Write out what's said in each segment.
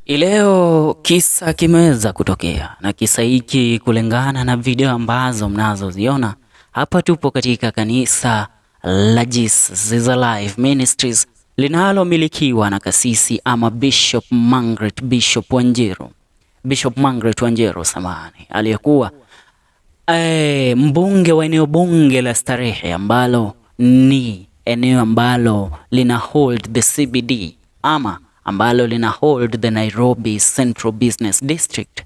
Ileo kisa kimeweza kutokea na kisa hiki kulingana na video ambazo mnazoziona hapa, tupo katika kanisa la Jesus is Alive Ministries linalomilikiwa na kasisi ama Bishop Margaret Bishop Wanjiru, Bishop Margaret Wanjiru, samahani, aliyekuwa mbunge wa eneo bunge la Starehe ambalo ni eneo ambalo lina hold the CBD ama ambalo lina hold the Nairobi Central Business District.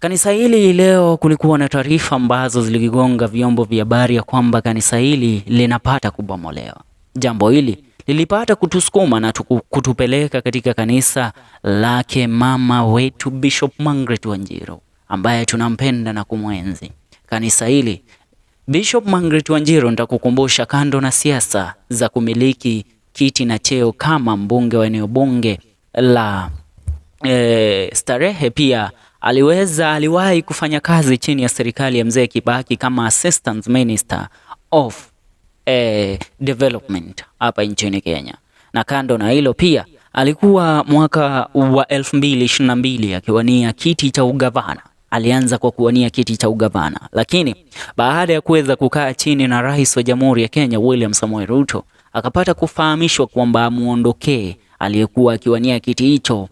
Kanisa hili leo kulikuwa na taarifa ambazo ziligonga vyombo vya habari ya kwamba kanisa hili linapata kubomolewa. Jambo hili lilipata kutusukuma na kutupeleka katika kanisa lake mama wetu Bishop Margaret Wanjiru ambaye tunampenda na kumwenzi. Kanisa hili Bishop Margaret Wanjiru, nitakukumbusha, kando na siasa za kumiliki kiti na cheo kama mbunge wa eneo bunge la Starehe, pia aliwahi kufanya kazi chini ya serikali ya Mzee Kibaki kama Assistant Minister of Development hapa nchini Kenya. Na kando na hilo pia alikuwa mwaka wa 2022 akiwania kiti cha ugavana. Alianza kwa kuwania kiti cha ugavana, lakini baada ya kuweza kukaa chini na rais wa Jamhuri ya Kenya William Samoei Ruto, akapata kufahamishwa kwamba amuondokee aliyekuwa akiwania kiti hicho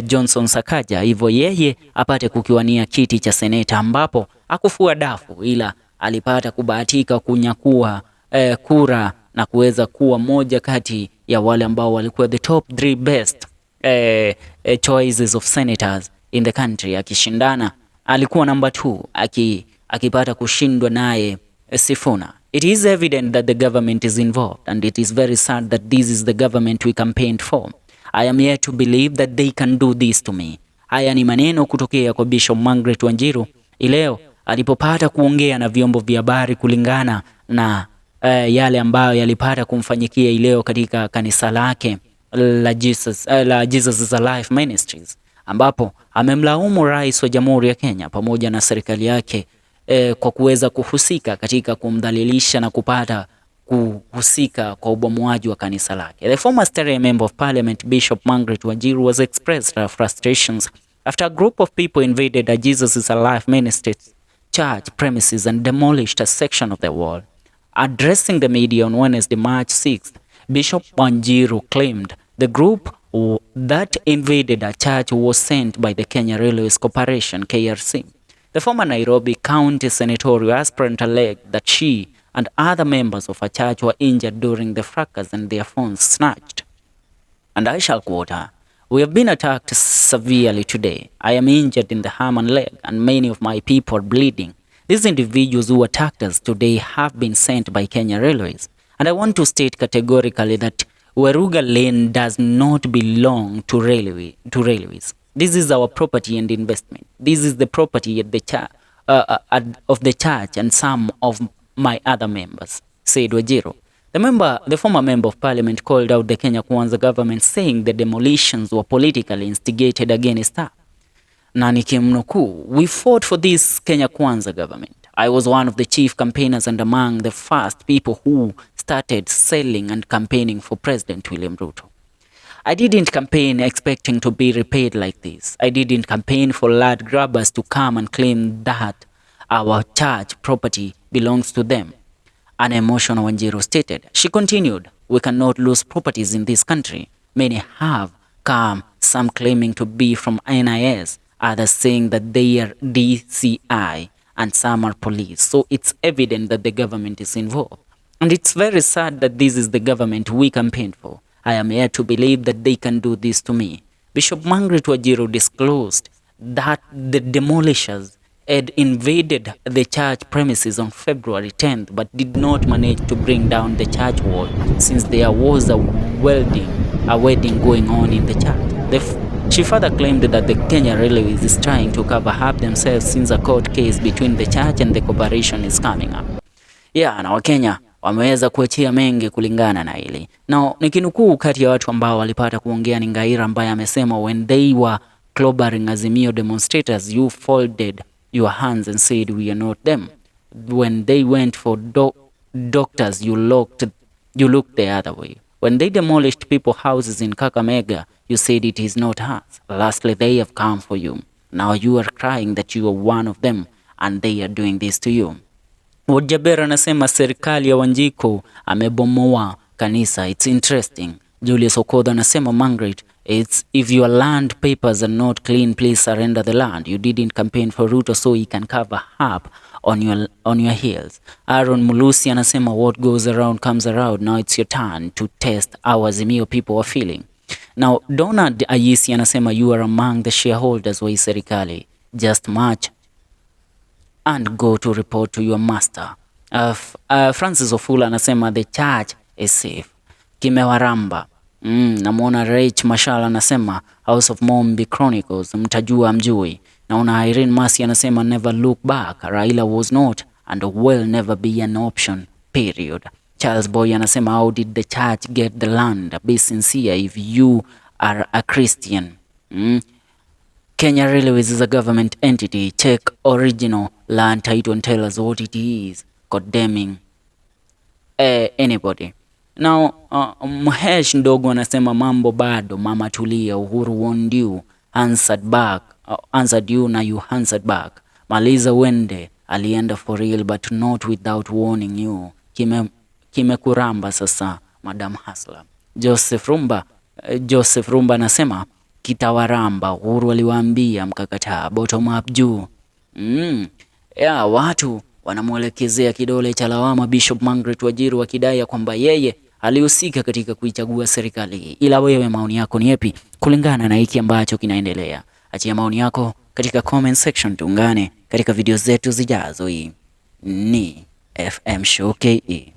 Johnson Sakaja, hivyo yeye apate kukiwania kiti cha seneta, ambapo hakufua dafu, ila alipata kubahatika kunyakua kura na kuweza kuwa moja kati ya wale ambao walikuwa the top three best choices of senators in the country. Akishindana alikuwa number 2 akipata kushindwa naye Sifuna. It is evident that the government is involved and it is very sad that this is the government we campaigned for. I am yet to believe that they can do this to me. Haya ni maneno kutokea kwa Bishop Margaret Wanjiru ileo alipopata kuongea na vyombo vya habari kulingana na yale ambayo yalipata kumfanyikia ileo katika kanisa lake la Jesus is Alive Ministries, ambapo amemlaumu rais wa Jamhuri ya Kenya pamoja na serikali yake kwa kuweza kuhusika katika kumdhalilisha na kupata kuhusika kwa ubomoaji wa kanisa lake. The former Starehe Member of Parliament Bishop Margaret Wanjiru was expressed her frustrations after a group of people invaded a Jesus is Alive Ministry church premises and demolished a section of the wall. Addressing the media on Wednesday, March 6th, Bishop Wanjiru claimed the group that invaded a church was sent by the Kenya Railways Corporation, KRC. The former Nairobi County senatorial aspirant alleged that she and other members of her church were injured during the fracas and their phones snatched. And I shall quote her: "We have been attacked severely today. I am injured in the arm and leg, and many of my people are bleeding. These individuals who attacked us today have been sent by Kenya Railways. And I want to state categorically that Werugha Lane does not belong to railways. This is our property and investment. This is the property at the of the church and some of my other members," said Wanjiru. The former member of parliament called out the Kenya Kwanza government, saying the demolitions were politically instigated against her. Na nikimnukuu, "We fought for this Kenya Kwanza government. I was one of the chief campaigners and among the first people who started selling and campaigning for President William Ruto. I didn't campaign expecting to be repaid like this. I didn't campaign for land grabbers to come and claim that our church property belongs to them," an emotional Wanjiru stated. She continued, "We cannot lose properties in this country. Many have come, some claiming to be from NIS, others saying that they are DCI, and some are police. So it's evident that the government is involved. And it's very sad that this is the government we campaigned for. I am here to believe that they can do this to me." Bishop Margaret Wanjiru disclosed that the demolishers had invaded the church premises on February 10th but did not manage to bring down the church wall since there was a wedding going on in the church. She further claimed that the Kenya Railways is trying to cover up themselves since a court case between the church and the corporation is coming up. Yeah, na Wakenya wameweza kuachia mengi kulingana na hili. Na nikinukuu kati ya watu ambao walipata kuongea ni Ngaira ambaye amesema, "When they were clobbering Azimio demonstrators, you folded your hands and said we are not them. When they went for doctors, you looked the other way. When they demolished people houses in Kakamega, you said it is not us. Lastly, they have come for you. Now you are crying that you are one of them and they are doing this to you. Wajaber anasema serikali ya Wanjiku amebomoa kanisa. It's interesting. Julius Okodho anasema Margaret, it's if your land papers are not clean, please surrender the land. You didn't campaign for Ruto so he can cover up on your heels. Aaron Mulusi anasema what goes around comes around. Now it's your turn to test how Azimio people are feeling. Now Donald Ayisi anasema you are among the shareholders wa hii serikali. Just march and go to report to your master. Francis Ofula anasema the church is safe. Kimewaramba. Namwona Rach Mashala anasema House of Mombi Chronicles, mtajua mjui. Naona Irene Masi anasema never look back. Raila was not and will never be an option, period. Charles Boy anasema how did the church get the land? Be sincere if you are a Christian. Kenya Railways is a government entity. Check original land title and tell us what it is. Condemning anybody. Now Mhesh Ndogo anasema mambo bado, mama tulia, Uhuru warned you, answered back, answered you na you answered back. Maliza uende, alienda for real but not without warning you. Kimekuramba sasa, Madam Hasla. Joseph Rumba anasema kitawaramba, Uhuru aliwaambia mkakataa, bottom up juu. Yeah, watu wanamwelekezea kidole cha lawama Bishop Margaret Wanjiru wakidai ya kwamba yeye alihusika katika kuichagua serikali hii. Ila wewe maoni yako ni yapi kulingana na hiki ambacho kinaendelea? Achia maoni yako katika comment section, tuungane katika video zetu zijazo. Hii ni FM Show KE.